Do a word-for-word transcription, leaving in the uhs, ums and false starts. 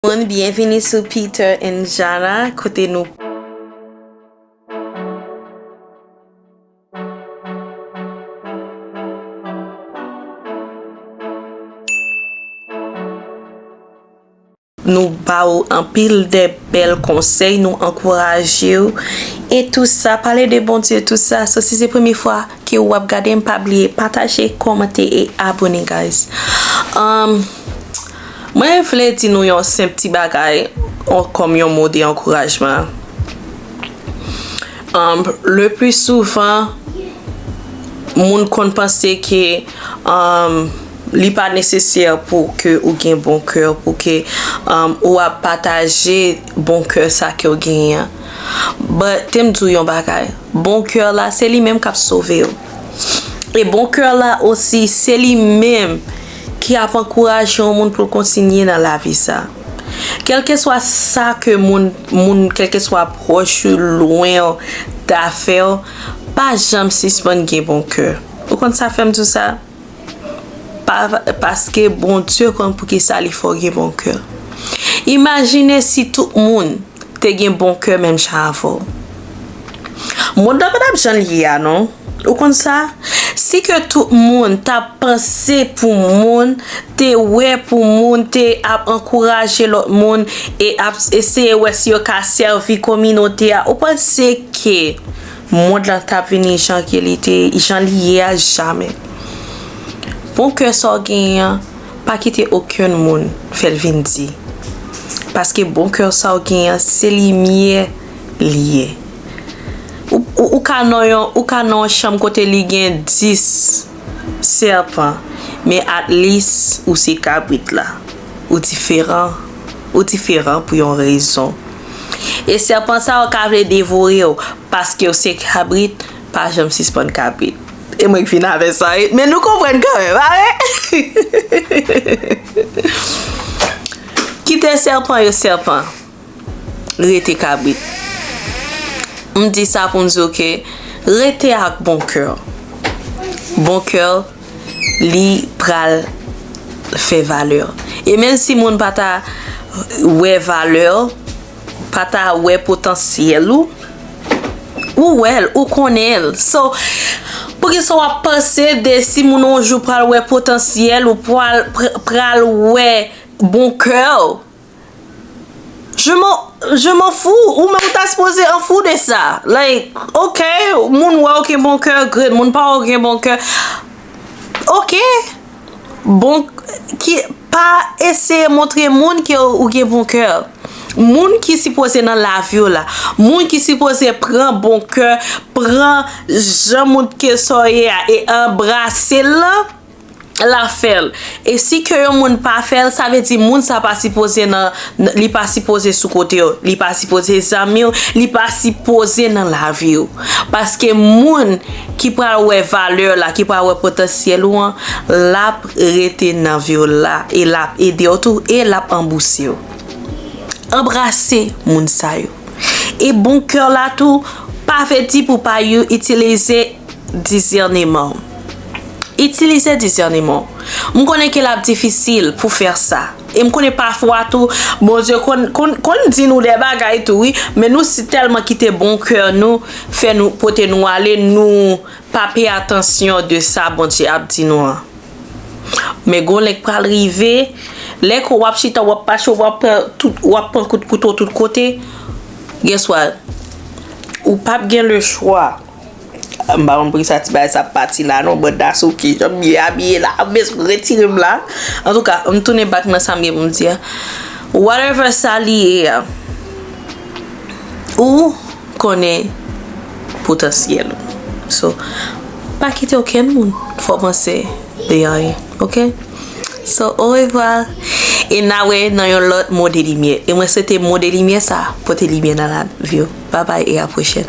Moun, byenvini sou Peter and Jana, kote nou nou ba w anpil de bèl konsèy, nou ankouraje w e tou sa, pale de Bondye, tou sa. So, si se premye fwa ke w ap gade m, pa bliye pataje, kòmante e abone, guys. Um, mwen vle di nou yon senp ti bagay, on, kòm yon mo de ankourajman. Um, le pli souvan, moun konn panse ke, um, li pa nesesè pou ke ou gen bon kè, pou ke, um, ou ap pataje bon kè sa ke w genyen an. But, te m di w yon bagay, bon kè la, se li menm k ap sove w. E bon kè la osi, se li menm ki ap ankouraje yon moun pou l kontinye nan lavi sa. Kèlkeswa sa ke moun, moun, kèlkeswa pwòch ou, lwen w, ta fè w, pa janm sispann gen bon kè. Ou konn sa fè m di w sa? Pa, paske Bondye konn poukisa li fè w gen bon kè. Imajine si tout moun te gen bon kè menm jan avè w. Mond lan pa t ap jan l ye a, non. Ou konn sa? Si ke tout moun t ap panse pou moun, te wè pou moun, te ap ankouraje lòt moun, e ap eseye wè si yo ka sèvi kominote a, ou panse ke mond lan t ap vini jan ke li te, jan li ye a? Jamè. Bon kè sa w genyen an, pa kite okenn moun fè l vin di. Paske bon kè sa w genyen an, se limyè li ye. Ou, ou, ou ka nan yon, ou ka nan yon chanm kote li gen dis sèpan, men at least ou se kabrit la. Ou diferan, ou diferan pou yon rezon. E sèpan sa yo ka vle devore w, paske w se kabrit, pa janm sispann kabrit. E mwen k vin avè sa, wi. Men nou konprann kanmenm, pa vre? Kite sèpan yo sèpan. Rete kabrit. M di sa pou m di w ke rete ak bon kè. Bon kè, li pral fè valè. E menm si moun pa ta wè valè, pa ta wè potansyèl ou, ou wè l, ou konnen l. So, poukisa w ap panse de si moun yon jou pral wè potansyèl ou, pral, pr-, pral wè bon kè w? Je m'en, je m'en fous. Ou menm ou ta sipoze an fou de sa. Like, ok, moun wè w gen bon kè, great. Moun pa wè w gen bon kè. Ok. Bon, ki, pa eseye montre moun ke ou gen bon kè. Moun ki sipoze nan lavi w la, moun ki sipoze pran bon kè, pran jan moun ke sa w ye a e anbrase l lan, l ap fè l. E si ke yon moun pa fè l, sa vle di moun sa pa sipoze nan, nan, li pa sipoze sou kote w, li pa sipoze zanmi w, li pa sipoze nan lavi w. Paske moun ki pral wè valè w la, ki pral wè potansyèl ou an, l ap rete nan vi w la, e l ap ede w tou, e l ap anbouse w. Anbrase moun sa yo. E bon kè la tou, pa vle di pou pa yo itilize dizèneman w. Itilize dizèneman w. M konnen ke l ap difisil pou fè sa. E m konnen pafwa tou, Bondye konn, konn, konn di nou de bagay tou, wi. Men nou si tèlman kite bon kè nou fè nou, pote nou ale, nou pa peye atansyon de sa Bondye ap di nou an. Men gon lè k pral rive, lè ke w ap chita, w ap mache, w ap pran tout, w ap pran kout kouto tout kote, guess what? Ou p ap gen le chwa. M pa konn poukisa ti bagay sa ap pati la non, but that's ok. Jan m ye abiye la, ap bezwen retire m la. Antouka, m tounen back nan sa m gen pou m di a. Whatever sa li ye a, ou konnen potansyèl ou. So, pa kite okenn moun fè w panse de anyen, ok? So, orevwa. E n a wè nan yon lòt mo de limyè. E mwen swete mo de limyè sa pote limyè nan lavi w. Babay e a pwochèn.